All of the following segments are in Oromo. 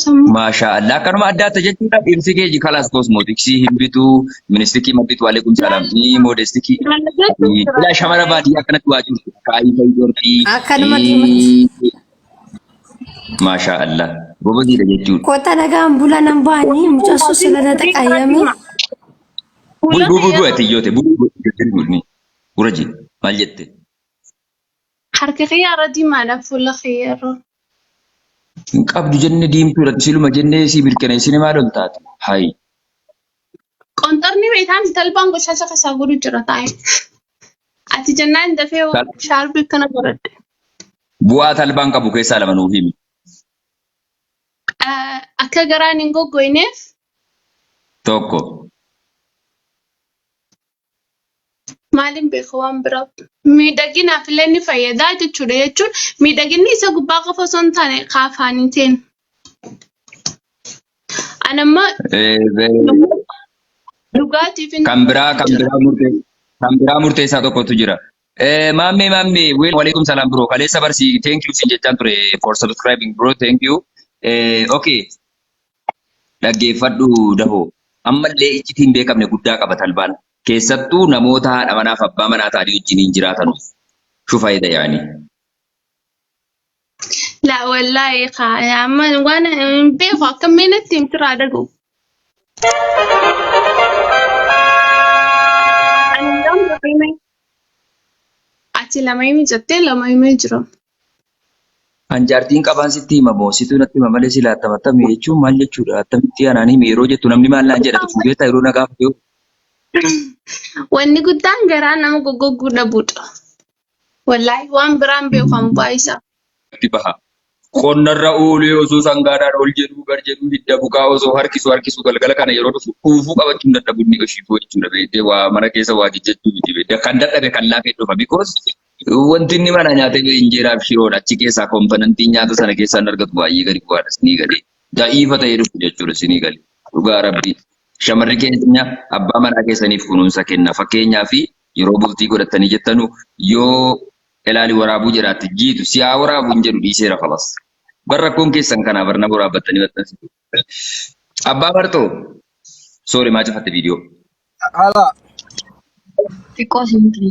Sammuu. Maashaa Allah. Akkanuma adda adda jechuudha. Dhirsi kee kalaas koosmootiksii hin bitu, ministikii madditu alaikum salaam, ni moodestikii. Dalagatu jira. Ilaa shamara baadiyyaa akkanatti waa jirtu. Kaayii fa'i dorqii. Akkanuma deematti. Maashaa Allah. Gobaziidha jechuudha. Kota nagaan bula nan baanii mucaan sun sila na xaqayyame. Bul bul bul ati iyyoote bul bul bul ni. Uraji maal jette? Harka kiyya irra diimaadha fuula kiyya irra. Hin qabdu jenne diimtuudha siluma jennee sii mirkaneessine maal ol taate? Hayi. Qonxorni beektaan talbaan goshaacha keessaa godhu jira taa'e. Ati jennaan dafee shaarbii akkana godhadhe. Bu'aa talbaan qabu keessaa lama nuuf himi. Akka garaan hin goggoyneef Tokko. Maaliin beeka waan biraa. Miidhaginaaf illee ni fayyadaa jechuudha jechuun miidhaginni isa gubbaa qofa osoo hin taane kaafaanii teen. Anamma dhugaatiif hin Kan biraa kan biraa murtee kan biraa murteessaa tokkotu jira. Maammee maammee well walaikum salaam bro kaleessa barsi thank you sin jechaan ture for subscribing bro thank you. Okay dhaggeeffadhu dahoo ammallee iccitii hin beekamne guddaa qaba talbaan. Keessattuu namoota haadha manaaf abbaa manaa ta'anii wajjiniin jiraatanuuf. Shufayda yaani. Laa wallaahi kaa amma waan hin beeku akka meenatti hin firaa dhaga'u. Ani lama hime. Ati lama himi jettee lama himee jira. An jaartiin qabaan sitti hima moo situ natti hima malee silaa attam attami jechuun maal jechuudha attamitti anaan himi yeroo jettu namni maal naan jedha ati fuuteetta yeroo na gaafate hoo. Wanni guddaan garaa nama goggogguu dhabuudha. Wallaahi waan biraan beeku an bu'aa isaa. itti baha. Qonnarra oolee osoo sangaadhaan ol jedhuu gad jedhuu hidda bukaa osoo harkisu harkisu galgala kana yeroo dhufu dhuufuu qabachuu hin dadhabu inni oshiifoo jechuudha beektee waa mana keessa waa jechachuu miti beektee kan dadhabe kan laafee dhufa because wanti inni mana nyaatee bee injeeraa fi shiroodha achi keessaa komponentiin nyaata sana keessaa hin argatu baay'ee gadi bu'aadha sinii gadi da'iifa ta'ee dhufu jechuudha sinii gadi dhugaa rabbii shamarri keenya abbaa manaa keessaniif kunuunsa kenna fakkeenyaa fi yeroo bultii godhattanii jettanu yoo ilaali waraabuu jedhaatti jiitu si haa waraabu hin jedhu dhiiseera kalas. Bar rakkoon keessan kanaa bar nama waraabbattanii maxxansitu. Abbaa Bartoo soori maa cufatte viidiyoo. Hala. Xiqqoo siin ture.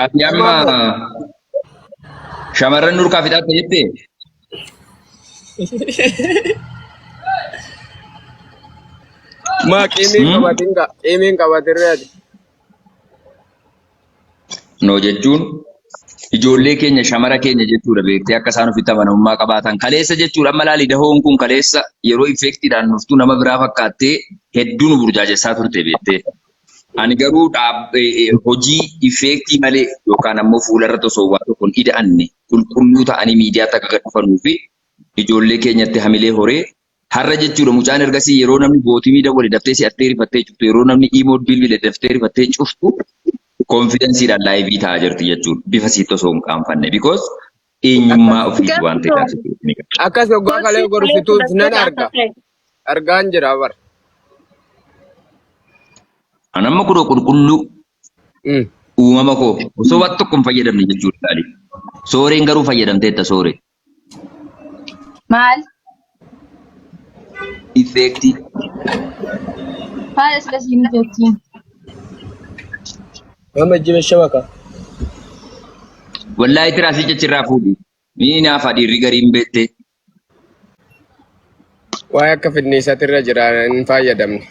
Ati amma shamarran nurkaa fixaatta jettee? Maa qiimiin qabatin gaa qiimiin qabatin reeti. No jechuun ijoollee keenya shamara keenya jechuudha beektee akka isaan ofitti amanamummaa qabaatan kaleessa jechuudha amma laali dahoon kun kaleessa yeroo effektiidhaan dhuftu nama biraa fakkaattee hedduu nu burjaajessaa turte beektee. Ani garuu hojii effektii malee yookaan ammoo fuularra osoo waa tokko hin ida'anne qulqulluu ta'anii miidiyaatti akka gad dhufanuu fi ijoollee keenyatti hamilee horee Har'a jechuudha mucaan ergasii yeroo namni bootimii dawwale daftee si'attee rifattee cuftu yeroo namni imoo bilbile daftee rifattee cuftu konfidensiidhaan laayivii ta'aa jirti jechuudha. Bifa siitti osoo hin qaanfanne because eenyummaa ofiiti waan ta'eef. Akkas hoggaa kalee gorsituus nan arga. Argaan jira bar. An amma kunoo qulqulluu uumama koo osoo waan tokko hin fayyadamne jechuudha. Sooreen garuu fayyadamteetta sooree. Maal? Effeektii. Maal asirra siin jetti? Mama jibe shabaka. Wallaahi tiraasii cicirraa fuudhi. Ni naafa dhiirri gariin beektee. Waa'ee akka finniisatirra jira hin fayyadamne.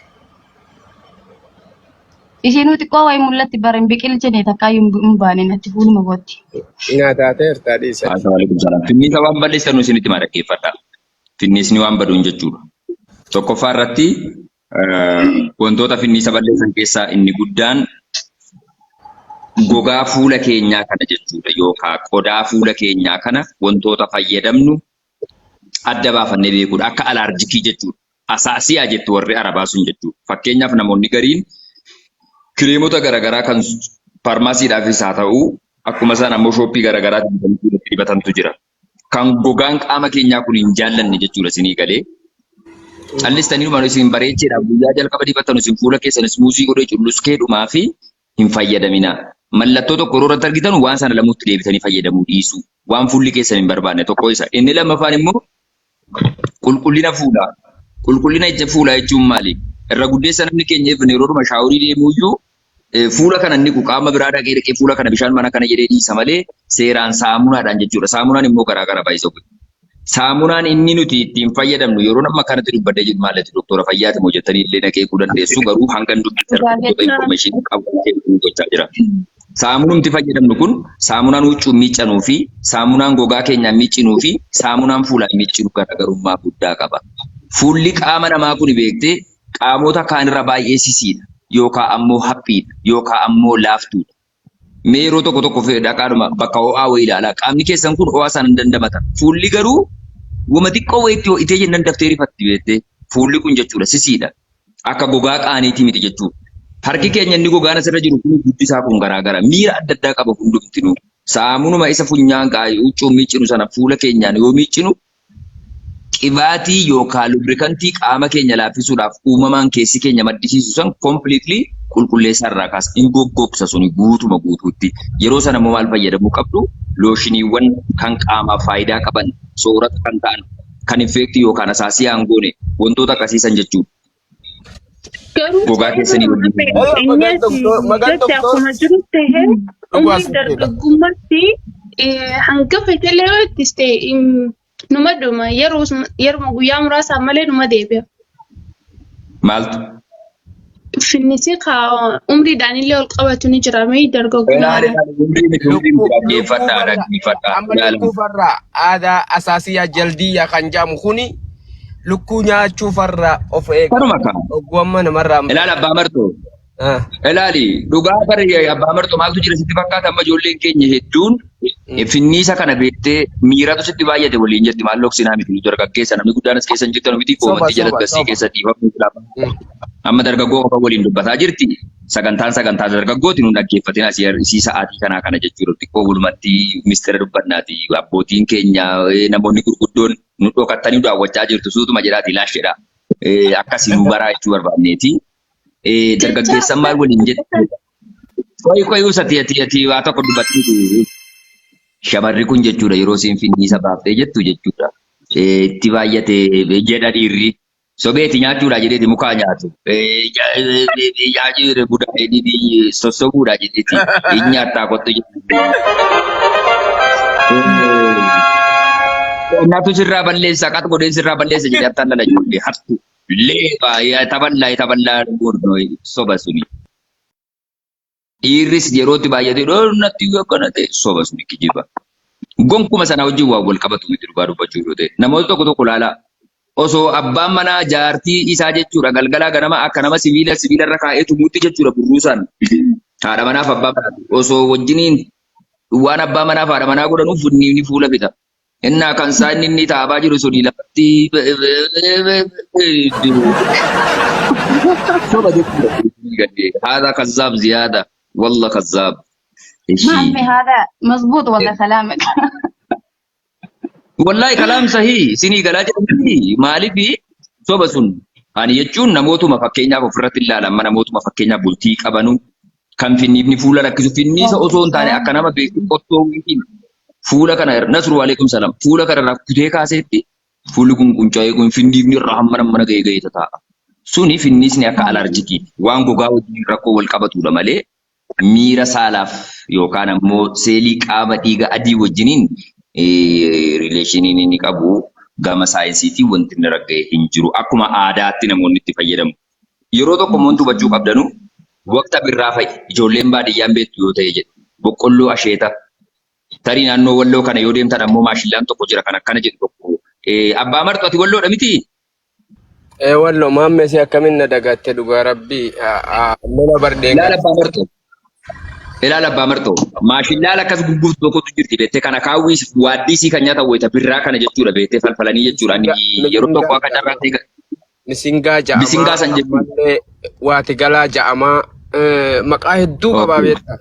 Isheenuu xiqqoo wayii mul'atti bara hin biqilchine takkaa hin baane natti fuuluma kootti. Nyaataa ta'eertaa dhiisa. Asalaamaaleykum salaam. Finniisa waan balleessan isinitti maa dhaggeeffadha. Finniisni waan baduun jechuudha. Tokkoffaa irratti wantoota finniisa balleessan keessaa inni guddaan gogaa fuula keenyaa kana jechuudha yookaan qodaa fuula keenyaa kana wantoota fayyadamnu adda baafannee beekuudha. Akka alaarjikii jechuudha. Asaasiyaa jettu warri Arabaa sun jechuudha. Fakkeenyaaf namoonni gariin kireemota garaagaraa kan faarmaasiidhaafis haa ta'u akkuma isaan ammoo shooppii garaagaraatiin bitanii fuulatti dibatantu jira. Kan gogaan qaama keenyaa kun hin jaallanne jechuudha isinii galee. Callistanii dhuma isin bareecheedhaaf guyyaa jalqaba dibattan isin fuula keessan ismuuzii godhee culluskeedhumaa fi hin fayyadaminaa. Mallattoo tokko yeroo irratti argitan waan sana lamuutti deebitanii fayyadamuu dhiisuu. Waan fuulli keessan hin barbaanne tokko isa. Inni lammaffaan immoo Qulqullina fuulaa. Qulqullina ija fuulaa jechuun maali? Irra guddeessa namni keenya even yeroodhuma shaaworii deemuyyuu fuula kana inni qaama biraa dhaqee dhaqee fuula kana bishaan mana kana jedhee dhiisa malee seeraan saamunaadhaan jechuudha. Saamunaan immoo garaa gara baay'isa. Saamunaan inni nuti ittiin fayyadamnu yeroo nama kanatti dubbadhee jiru maallatti doktora fayyaati moo jettanii illee na qeequu dandeessu, garuu hanga hin dubbise information qabu gochaa jira. Saamunumti fayyadamnu kun saamunaan huccuu miiccanuu fi saamunaan gogaa keenyaan miiccinuu fi saamunaan fuulaan miiccinu garaagarummaa guddaa qaba. Fuulli qaama namaa kun beektee qaamota kaanirra baay'ee sisiidha yookaan ammoo haphiidha yookaan ammoo laaftuudha. Mee yeroo tokko tokko dhaqaadhuma bakka ho'aa wayii ilaalaa. Qaamni keessan kun ho'aa sana hin dandamata. Fuulli garuu wama xiqqoo wayiitti ho'itee jennaan daftee rifatti beektee. Fuulli kun jechuudha sisiidha. Akka gogaa qaaniitii miti jechuudha. Harki keenya inni gogaan asirra jiru kun guddisaa kun garaagara. Miira adda addaa qaba hundumtinuu. Saamunuma isa funyaan huccuu miiccinu sana fuula keenyaan yoo miiccinu qibaatii yookaan lubrikantii qaama keenya laaffisuudhaaf uumamaan keessi keenya maddisiisu san completely qulqulleessaa irraa kaasa. In goggogsa suni guutuma guutuutti. Yeroo sana immoo maal fayyadamuu qabdu? Looshiniiwwan kan qaamaaf faayidaa qaban, soorata kan ta'an, kan infeektii yookaan asaasii hin goone wantoota akkasiisan jechuudha. Garuu Gogaa keessanii wajjin. Magan doktor, magan jette doktor. akkuma jiru ta'ee Dhugaa umrii sirriidha. dargaggummaatti hanga fedhe yoo ittis ta'e numa dhuma yeruma guyyaa muraasaaf malee numa deebi'a. Maaltu? Finnisi umriidhaan illee ol qabatu ni jira mee Ilaali dargaggummaadhaan. ilaali, umrii miti, umrii miti, dhaggeeffadhaa dhaggeeffadhaa. Amma Ilaali. lukkuu farraa aadaa asaasiyyaa jaldiyyaa kan jedhamu kuni lukkuu nyaachuu farraa of eega. Kanuma kaa. Ogguu amma namarraa. Ilaali abbaa martoo. Ilaali, dhugaa bari abbaa martoo, maaltu jira sitti fakkaata? Amma ijoolleen keenya hedduun finniisa kana beektee miiratu sitti baay'ate waliin jetti. Maal dhoksinaa miti, dargaggeessa namni guddaan as keessa hin jirtan miti, Soba, koomantii soba, jalatti asii soba. keessa dhiifamuu filama. Amma dargaggoo qofa waliin dubbataa jirti. Sagantaan sagantaa dargaggooti, nu dhaggeeffatin asii isii sa'aatii kanaa kana jechuudha. Xiqqoo walumatti mistira dubbannaati. Abbootiin keenya namoonni gurguddoon nu dhokattanii daawwachaa jirtu, suutuma jedhaati laash jedha. Akkasii nu baraa jechuu barbaanneeti. Dargaggeessan maal waliin jettu? Qoyi qoyi, usati ati ati waa tokko dubbattu. Shamarri kun jechuudha yeroo isiin finniisa baaftee jettu jechuudha. Itti baay'ate jedha dhiirri. Sobeeti nyaachuudha jedheeti mukaa nyaatu. Nyaachuu budaa sossobuudha jedheeti. Hin nyaattaa kottu jedhu. Natu sirraa balleessa, qat godheen sirraa balleessa jedhee hattaan lala ijoollee hattu. Leeba taballaa taballaa gordoo soba suni. Dhiirris yerootti baay'atee natti akkana ta'e, soba suni, kijiba. Gonkuma sana wajjin waan wal qabatu miti dhugaa dubbachuu yoo ta'e. Namoota tokko tokko ilaalaa. Osoo abbaan manaa jaartii isaa jechuudha galgalaa ganama akka nama sibiila sibiila irra kaa'ee tumuutti jechuudha burruusaan. Haadha manaaf abbaa manaa osoo wajjiniin waan abbaa manaaf haadha manaa godhanuuf inni fuula fita. Innaa kan isaa inni inni taa'aa jiru suni lafatti soba jechuudha. Haadha kazzaab ziyaada walla kazzaab. ما هذا مزبوط والله كلامك. Wallahi kalaam sahii isinii galaa jedhamti. Maaliif soba sun? Ani jechuun namootuma fakkeenyaaf ofirratti ilaalan, amma namootuma fakkeenyaaf bultii qabanu kan finniifni fuula rakkisu, finniisa osoo hin taane akka nama beeku qottoo wiitiin fuula kana nasru alaikum salam fuula kana irraa kutee kaaseetti fuulli kun qunca'ee kun finniifni irraa hammana mana ga'ee ga'ee taa'a. Suni finniisni akka alarjikiiti. Waan gogaa wajjin rakkoo wal qabatudha malee miira saalaaf yookaan ammoo seelii qaama dhiiga adii wajjiniin relationiin inni qabu gama saayinsiitiin wanti inni ragga'e hin jiru. Akkuma aadaatti namoonni itti fayyadamu. Yeroo tokko immoo hubachuu qabdanu, waqta birraa fa'i ijoolleen baadiyyaan beektu yoo ta'e jedhu boqqolloo asheeta. Tarii naannoo walloo kana yoo deemtan ammoo maashillaan tokko jira kan akkana jedhu tokko. Abbaa martu, ati walloodha miti? Ee wallo, maammee si akkamiin na dagatte? Dhugaa rabbii lola bardeen. Ilaala abbaa martu. Ilaala abbaa martu. Maashillaan akkas gurgurtu tokkotu jirti beektee, kana kaawwii waaddii kan nyaatan wayita birraa kana jechuudha beektee, falfalanii jechuudha. Ani yeroo tokko akka carraa ta'e Misingaa ja'amaa. Misingaa san jechuudha. Ammallee waati galaa ja'amaa, maqaa hedduu qabaa beektaa.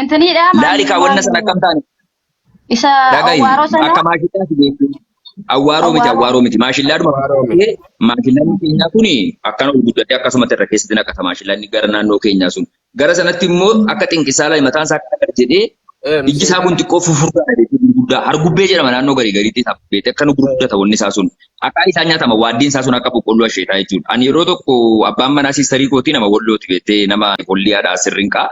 Intaniidha. Laali kaawwanna sana akkam ta'ani? Isa Dhagahi awwaaroo sana. Akka maashillaati beektu. Awwaaroo miti, awwaaroo miti. Maashillaadhuma. Awwaaroo miti. Maashillaan keenyaa kuni akkana ol guddatee akkasumatti irra keessatti naqata maashillaan gara naannoo keenyaa sun. Gara sanatti immoo akka xinqisaa mataan isaa akka gad jedhee ijji isaa kun xiqqoo fufurdaadha jechuudha. Gurguddaa hargubbee jedhama naannoo garii gariitti beekte akka nu gurguddata wanni isaa sun. Akkaan isaan nyaatama waaddiin isaa sun akka boqqolloo asheetaa jechuudha. Ani yeroo tokko abbaan manaa siistarii kootii nama Wallooti beektee, nama Qolliyaadhaa sirrinqaa.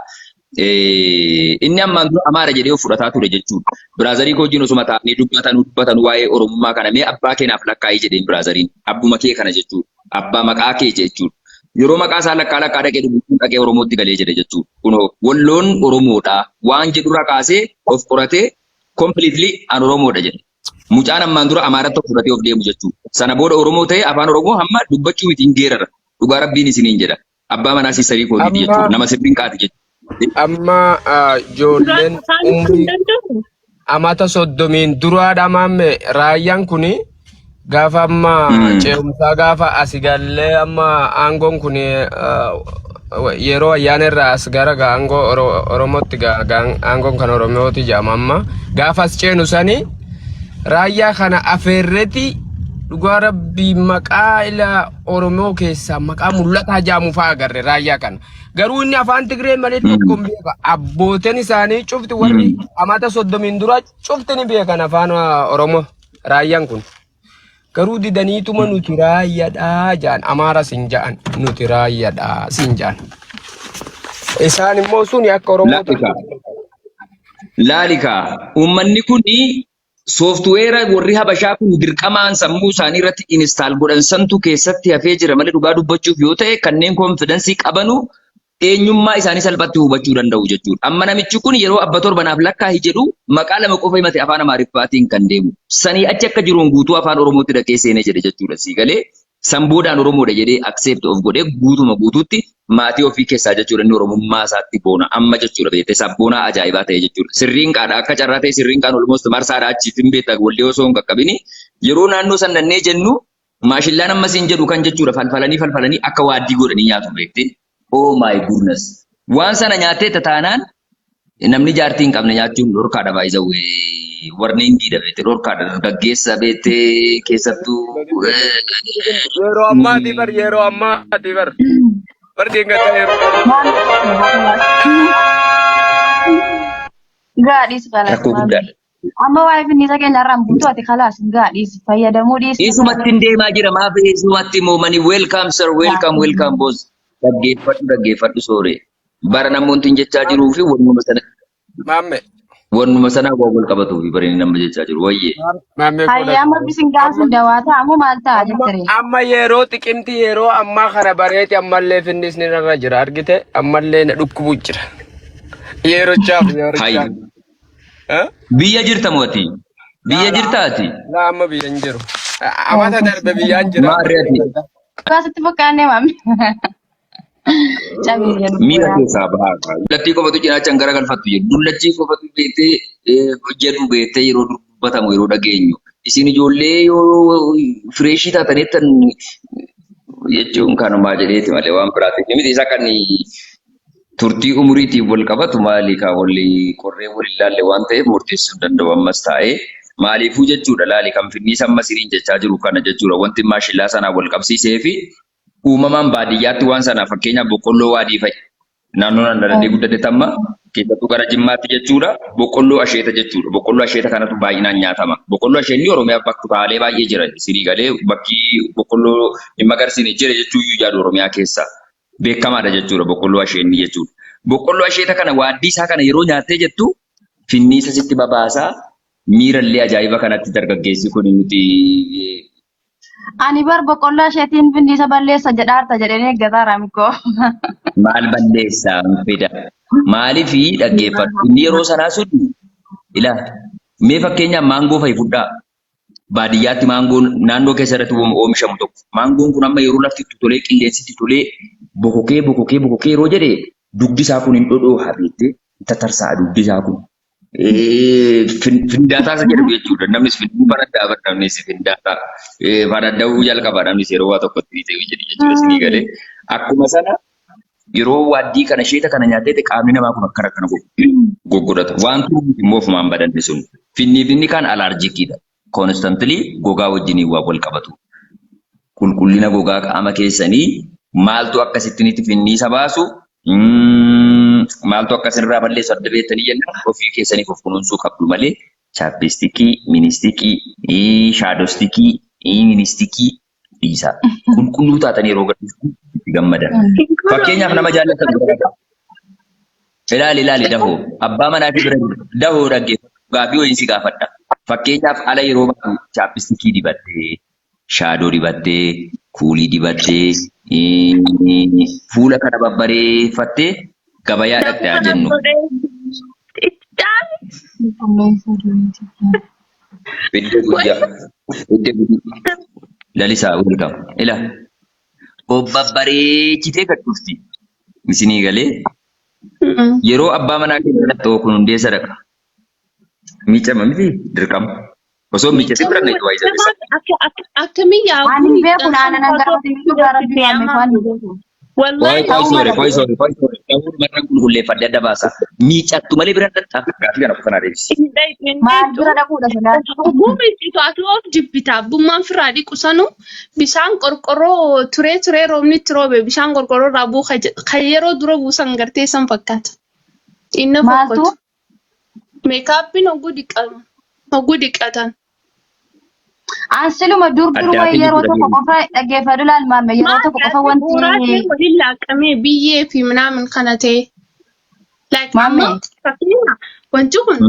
Inni ammaan dura Amaara jedhee of fudhataa ture jechuudha. Brother koo wajjin osuma taa'anii dubbatanu dubbatanu, waa'ee Oromummaa kana mee abbaa keenaaf lakkaa'ii jedheen brotheriin. Abbuma kee kana jechuudha. Abbaa maqaa kee jechuudha. Yeroo maqaa isaa lakkaa lakkaa dhaqee dubbisun dhaqee Oromootti galee jedhe jechuudha. Kunoo Walloon Oromoodha waan jedhurraa kaasee of qoratee completely an Oromoodha jedhe. Mucaan ammaan dura Amaaratti of fudhatee of deemu jechuudha. Sana booda Oromoo ta'ee afaan Oromoo hamma dubbachuu miti hin geerara. Dhugaa Rabbiin isiniin jedha. Abbaa manaa siistarii kootiiti jechuudha. Amma Nama sirriin qaati jechuudha. Amma ijoolleen Afaan hin umrii danda'u. amata 30n duraadha maamme raayyaan kuni gaafa amma ce'umsaa gaafa asi gallee amma aangoon kun yeroo ayyaana irraa as gara aangoo Oromootti aangoon kan Oromooti jedhama. Amma gaafa as ceenu sani raayyaa kana afeerreti dhugaa Rabbii maqaa ila Oromoo keessaa maqaa mul'ataa jaamu fa'aa agarre raayyaa kana. Garuu inni afaan Tigree malee tokko hin beeka. Abbooteen isaanii cufti warri amata 30n dura cufti ni beekan afaan Oromoo raayyaan kun. Garuu didaniituma nuti raayyaadhaa ja'an, Amaara sin ja'an, nuti raayyaadhaa sin ja'an. Isaan immoo suni akka Oromoo Laalika. Laalika. Uummanni kun software warri Habashaa kun dirqamaan sammuu isaanii irratti install godhan santu keessatti hafee jira malee, dhugaa dubbachuuf yoo ta'e kanneen confidence qabanu eenyummaa isaanii salphatti hubachuu danda'u jechuudha. Amma namichi kun yeroo abba torbanaaf lakkaa'i jedhu maqaa lama qofa himate afaan Amaariffaatiin kan deemu. Sanii achi akka jiruun guutuu afaan Oromootti dhaqee seenee jedhe jechuudha. Sii galee san boodaan Oromoodha jedhee accept of godhee guutuma guutuutti maatii ofii keessaa jechuudha, inni Oromummaa isaatti boona amma jechuudha, beektee sabboonaa ajaa'ibaa ta'e jechuudha. Sirriin qaadha akka carraa ta'e, sirriin qaan almost marsaadha achiif hin beekta wallee osoo hin qaqqabini yeroo naannoo san nannee jennu maashillaan amma siin jedhu kan jechuudha, falfalanii falfalanii akka waaddii godhanii nyaatu beektee. Oh my goodness. Waan sana nyaattee tataanaan namni jaartii hin qabne nyaachuun dhorkaadha baay'isawwee. Warningiidha beektee, dhorkaadha dargaggeessa beektee keessattuu. Yeroo ammaati bar, yeroo ammaati bar. Bar deengata yeroo. Gaadhiis kalaas. Rakkoo guddaadha. Amma waa'ee finniisa keenya irraan buutu ati kalaas gaadhiis fayyadamuu dhiisi. Isumatti hin deemaa jira maaf isumatti immoo mani. Welcome sir, welcome, welcome boss. Dhaggeeffadhu, dhaggeeffadhu soore. Bara namoonni hin jechaa jiruu fi wannuma sana Maamme. wannuma sanaa waa wal qabatuu fi bara inni nama jechaa jiru wayyee. Maammee koo. Hayyaa, amma bisin gaasuun dawaa ta'a moo maal ta'a jettere? Amma yeroo xiqimti yeroo ammaa kana bareeti ammallee finnisni narra jira argite, ammallee na dhukkubu jira. Yerochaaf Hayi. yerochaaf. Eh? Biyya jirta moo ati? Biyya Laa, jirta ati? Laa, amma biyya hin jiru. Amata darbe biyyaan jira. Maarree ati? Gaasitti fakkaannee maamme. Cabee jedhu. Miira keessaa bahaa. Dullattii qofatu cinaachaan gara galfattu jedhu. Dullachii qofatu beektee jedhu beektee yeroo dubbatamu yeroo dhageenyu. Isin ijoollee yoo fresh taataniittan jechuun kanumaa jedheeti malee waan biraatiif miti. Isa kan turtii umuriitiin wal qabatu maali kaa walli qorree wal ilaalle waan ta'eef murteessuu hin danda'u ammas taa'ee. Maaliifuu jechuudha, laali, kan finniisa amma siriin jechaa jiru kana jechuudha, wanti maashillaa sanaa wal qabsiisee fi uumamaan baadiyyaatti waan sana fakkeenyaaf boqqolloo waadii fa'i. Naannoo nan dhaladhee guddatetti amma keessattuu gara Jimmaatti jechuudha boqqolloo asheeta jechuudha. Boqqolloo asheeta kanatu baay'inaan nyaatama. Boqqolloo asheenni Oromiyaa bakka kutaalee baay'ee jira. Isinii galee bakki boqqolloo hin magarsine jira jechuu iyyuu yaadu Oromiyaa keessa. Beekamaadha jechuudha boqqolloo asheenni jechuudha. Boqqolloo asheeta kana waaddii isaa kana yeroo nyaattee jettu finniisa sitti babaasaa, miirallee ajaa'iba kanatti dargaggeessi kun nuti Ani bar boqqolloo isheetiin finniisa balleessa jedhaarta jedheen eeggataara mikoo. Maal balleessaa fida? Maaliifi dhaggeeffadhu. Inni yeroo sanaa sun ilaa mee fakkeenyaaf maangoo fa'i fudhaa. Baadiyyaatti maangoon naannoo keessa irratti oomishamu tokko. Maangoon kun amma yeroo lafti itti tolee, qilleensi itti tolee, bokokee bokokee bokokee yeroo jedhe dugdi isaa kun hin dhodhooha beektee, tatarsa'a dugdi isaa kun. Findaataa isa jedhamu jechuudha. Namnis faraddaa bara namnis findaataa. Faradda'uu jalqaba namnis yeroo waa tokkotti ta'e jedhu jechuudha isinii galee. Akkuma sana yeroo waaddii kana isheeta kana nyaattee qaamni namaa kun akkana akkana goggodhata. Waan turuuf immoo ofumaan badanne sun. Finni finni kan allergiciidha. Constantly gogaa wajjiniin waan wal qabatu. Qulqullina gogaa qaama keessanii maaltu akkasitti finniisa baasu, maaltu akkasinirraa balleessu adda beektanii jennaan ofii keessaniif of kunuunsuu qabdu malee. Chapstickii, ministikii, shadowstickii, ministikii dhiisaa. Qulqulluu taatan yeroo gadhiiftu itti gammadan. Fakkeenyaaf nama jaallatan bira dhaqa. Ilaali ilaali dahoo abbaa manaa kee bira jiru dahoo dhaggeeffadhu gaafii wayii si gaafadha. Fakkeenyaaf ala yeroo baatu chapstickii dibattee, shadow dibattee, kuulii dibattee, fuula kana babbareeffattee gabayaa dhaqxe haa jennu. Iddoo guyyaa. Iddoo guyyaa. Lalisaa welcome. Ila. Of babbareechitee gad dhufti. Isinii galee yeroo abbaa manaa keenya biratti kun hundeessa dhaqa. Miicama miti dirqama. Osoo miicatin bira naqxu waa isa keessa. Akkamiin Ani hin beeku naana nan gaafate dhugaa rabbii waan beeku waan hin beeku. Wallahi Qoy qoy Ta'uu soore mala qoy soore qoy soore. Ta'uu marran qulqulleeffadhe adda baasa. Miicattu malee bira dhaqxa. Gaaffii kana qofa naa deebisi. Maal bira dhaquudha silaa. Oguu miicitu ati of jibbita. Abbummaan firraa dhiqu sanu bishaan qorqorroo turee turee roobni itti roobe bishaan qorqorroo irraa bu'u kan yeroo dura buusan gartee san fakkaata. Inni Maaltu? fokkotu. Makeuppiin oguu dhiqama. Oguu dhiqatan. An siluma dur dur Addaa wayii fi yeroo jechuudha tokko deebi. qofa dhaggeeffadhu laal maamme yeroo Maal tokko qofa ati wanti boraatee waliin laaqamee biyyee fi minaamin kana ta'e. Like maamme amma fakkeenya wanti kun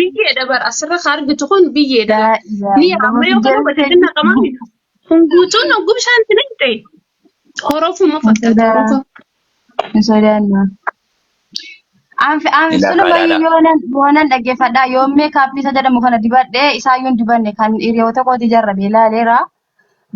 biyyeedha bara asirra ka argitu kun biyyeedha. daa Ni amma yoo kana godhate naqamaa miti. Kun guutuun oguu bishaan itti naqxe horofuma fakkaata horofa. Hin sodaanna. Anfi anfi Ilaa suluma ilaala. yoonan yoonan dhaggeeffadhaa yoon makeup isa jedhamu kana dibadhee isaayyuu hin dibanne kan hiriyoota kooti jarrabe ilaaleera.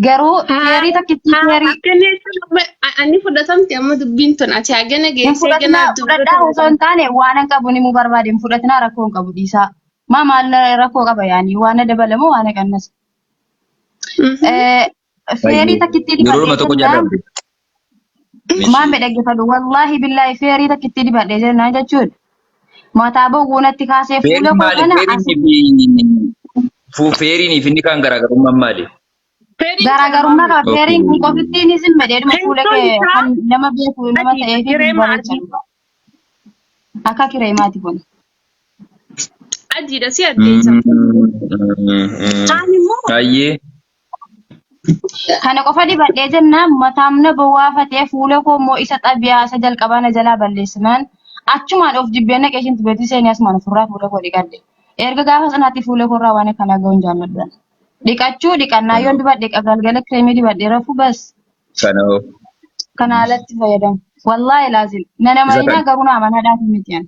Garuu feerii takkitti feerii Akkana ani fudhatamte amma dubbiin tun ati hagana hin geessee fudhatinaa ganaa fudhadhaa osoo hin taane waan hin qabu ni mu barbaade hin fudhatinaa rakkoo hin qabu dhiisaa. Maa maal rakkoo qaba yaani waan na dabalamoo waan na qannasa. Feerii takkitti Yeroo dibadhee dhuma tokko jennaan jarrabde. Maal dhaggeeffadhu wallaahi billaahi feerii takkitti dibadhee jennaan jechuudha. Mataa bowwuu natti kaasee fuula Feeriin koo maali? kana as Feeriin fi feeriin fi inni kaan garaagarummaan maali? Feeriin garaagarummaa qaba. Okay. Feeriin kun qofittiin isin medheedhuma fuula Teessoon kee isaa kan nama beeku nama adiidha. ta'eef hin Kireema bareecha adii. dhugaa. Akka kireemaati kun. Adiidha si addeessa. Kaan immoo Baay'ee. Kana qofa dibadhee jennaan mataam na bowwaafatee fuula koo immoo isa xabiyaa isa jalqabaa na jalaa balleessinaan achumaan of jibbee naqee ishiin tibeetii seenee asumaan ofirraa fuula koo dhiqadhe. Erga gaafa sanaatti fuula koorraa waan akkanaa ga'uun jaalladhu. Dhiqachuu dhiqannaa yoon dibadhe galgala kireemii dibadhee rafu bas Kana hoo. kana alatti fayyadamu. Wallaahi laazim. Na Isa nama kan. garuu na amanaadhaaf miti ani.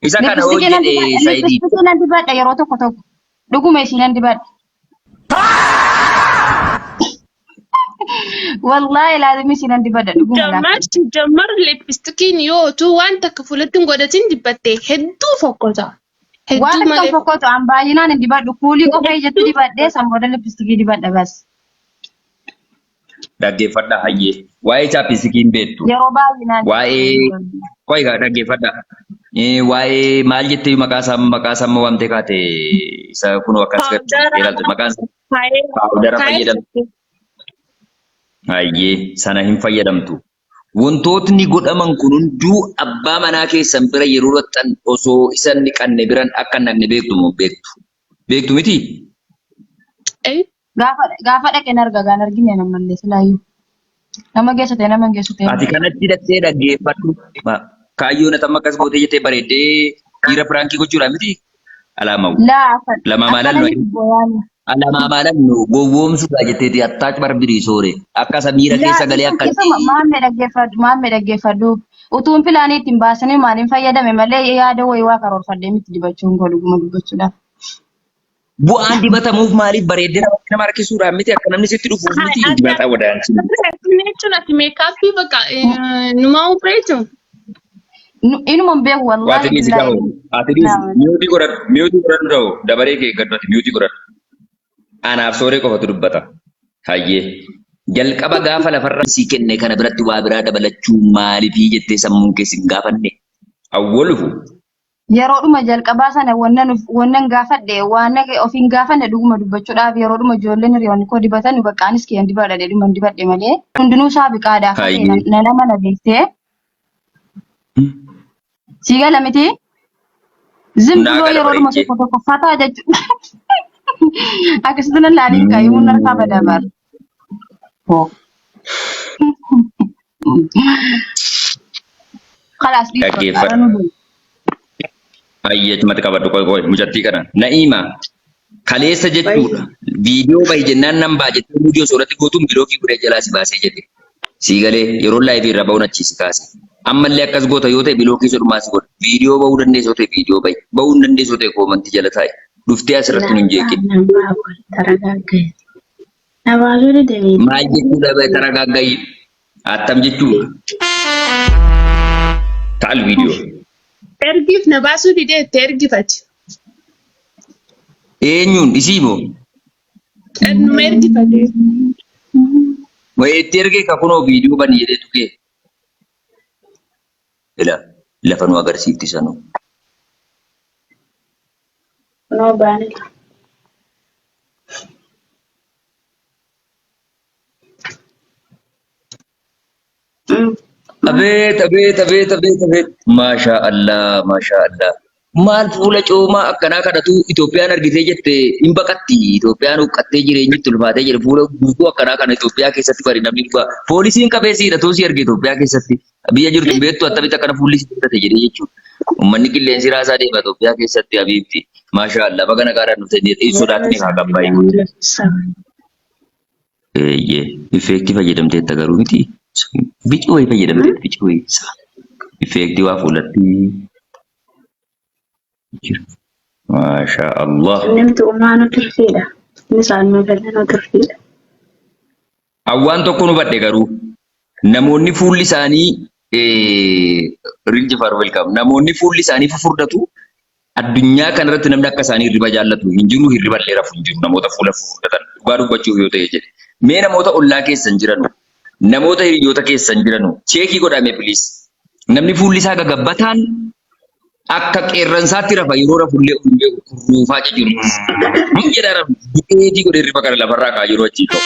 Isa kana hoo Lippistikii nan jedhe dibadha. Saayidii. Lippistikii nan dibadha yeroo tokko tokko. Dhuguma ishii nan dibadha. Wallaahi laazim ishii nan dibadha dhuguma Jammar laafte. jammar lippistikiin yoo utuu waan takka fuulatti hin godhatin dibbatte hedduu fokkota. Waan Hedduu akkam malee fokkotu an baay'inaan hin dibadhu. Kuulii qofa ijatti hedduu dibadhee san booda lippistikii dibadha bas. Dhaggeeffadhaa hayyee. Waa'ee chapstickii hin beektu. Yeroo baay'inaan Waa'ee qoy gaa dhaggeeffadhaa. Waa'ee maal jettee maqaa isaa amma waamtee kaate isa kunoo akkas Powdera ilaaltu maqaan isaa faayee powdera faayee fayyadamtu. Hayyee sana hin fayyadamtu. Wantootni godhaman kun hunduu abbaa manaa keessan bira yeroo dhaqxan osoo isa hin dhiqanne biran akka hin dhaqne beektu moo beektu? Beektu miti? Eh, Gaafa gaafa dhaqeen arga gaan argine namallee silaayyuu. Nama geessa ta'e nama hin geessu ta'e. Ati kanatti dhaqxee dhaggeeffadhu. Kaayyoon ati amma akkas gootee jettee bareeddee dhiira prankii gochuudha miti? Alaamawu. Laa akkan Lamaa akkana maalan miti booyaan. Alamaa maalan gowwoomsuudha jetteeti attaac barbirii soore. Akka isa miira Laa keessa galee isuma akka isuma maamme dhaggeeffadhu maamme dhaggeeffadhu. Utuun pilaanii ittiin baasanii maaliin fayyadame malee yaada wayii waa karoorfadhee miti dibachuun koo dhuguma dubbachuudhaaf. Bu'aan dibatamuuf maaliif bareeddee namatti nama harkisuudhaan miti akka namni sitti dhufuuf miti dibata wadaansi. Jechuun ati makeuppii bakka numaa beektu. Inuma hin beeku Waati wallaahi dhiisi billaahi. ta'u. Ati dhiisi muteii godhadhu muteii godhadhu ta'u dabaree kee eeggadhu ati muteii godhadhu. Anaaf sooree qofatu dubbata. Hayyee. Jalqaba gaafa lafarra sii kenne kana biratti waa biraa dabalachuu maaliifii jettee sammuun kee sin gaafanne? Awwaluhu. Yeroodhuma jalqabaa sana wannan wannan gaafadhe waan ofiin gaafanne dhuguma dubbachuudhaaf yeroodhuma ijoolleen hiriyoonni koo dibatan bakka anis kiyyan dibadha dhuma dibadhe malee hundinuu isaa biqaadha akka ta'e Hayyee. na nama na beektee sii gala miti. Zim Naa biloo gala yeroodhuma bareechee. tokko tokko fataa jechuudha. Akkasitti nan laaliin kaa'imuun harkaa badaa bara. Hoo. Kalaas dhiis bakka Dhaggeeffadhu. ara nu deemu. Ayyachumatti qabadhu qoy qoy mucattii kana. Na'iima kaleessa jechuudha. Viidiyoo bahi jennaan nan ba'a jettee viidiyoo soorratti gootuun bilookii godhee jalaa si baasee jedhe. Sii galee yeroo laayivii irraa ba'uun achii si kaase. Ammallee akkas goota yoo ta'e bilookii sodhumaa si godha. Viidiyoo ba'uu dandeessu yoo ta'e viidiyoo bahi. Ba'uu hin dandeessu yoo ta'e koomantii jala taa'i. Dhuftee asirratti nun jeeqin. Nan ba'a qoy taragaagga'i. Na baasuu dide viidiyoo. Maal jechuudha taragaagga'i? Attam jechuudha. Ta'al viidiyoo. Ergiif na baasuu didee itti ergifati. Eenyuun isii moo? Numa ergifate. Wayii itti ergee ka kunoo viidiyoo bani jedhee tuqee. Ila lafa nu agarsiifti sanuu. Kunoo baanila. Abeet abeet abeet abeet abeet maashaa Allah maashaa Allah maal fuula coomaa akkanaa kanatu Itoophiyaan argitee jette hin baqatti Itoophiyaan huqqattee jireenyi itti ulfaatee jira fuula guutuu akkanaa kana Itoophiyaa keessatti bari namni dhugaa poolisiin qabee siidha too si arge Itoophiyaa keessatti biyya jirtu hin beektu attamitti akkana fuulli si guddate jedhee jechuudha. Uummanni qilleensi raasaa deema Itoophiyaa keessatti habiibti maashaa Allah baga nagaadhaan dhufte hin sodaatini haa gabbaa'ii. Eeyyee, effeektii fayyadamteetta garuu miti. Bici wayii fayyadamteetta bici wayii. Effeektii waa fuulatti jira. Maashaa Allah. Innimti uumaanu tirfiidha. Inni saanuma gallanoo tirfiidha. Awwaan tokko nu badhe garuu namoonni fuulli isaanii Real Jafar welcome. Namoonni fuulli isaanii fufurdatu Addunyaa kanarratti namni akka isaanii hirriba jaallatu hin jiru, hirriba illee rafu hin jiru namoota fuula fufurdatan. Dhugaa dubbachuuf yoo ta'e jedhe. Mee namoota ollaa keessan jiranu, namoota hiriyoota keessan jiranu cheekii godhaa mee please. Namni fuulli isaa gagabbataan akka qeerransaatti rafa yeroo rafullee of hin beeku kurruufaa jechuudha. Hin jedhaa rafu. Du'eetii godhee hirriba kana lafarraa ka'aa yeroo achii ka'u.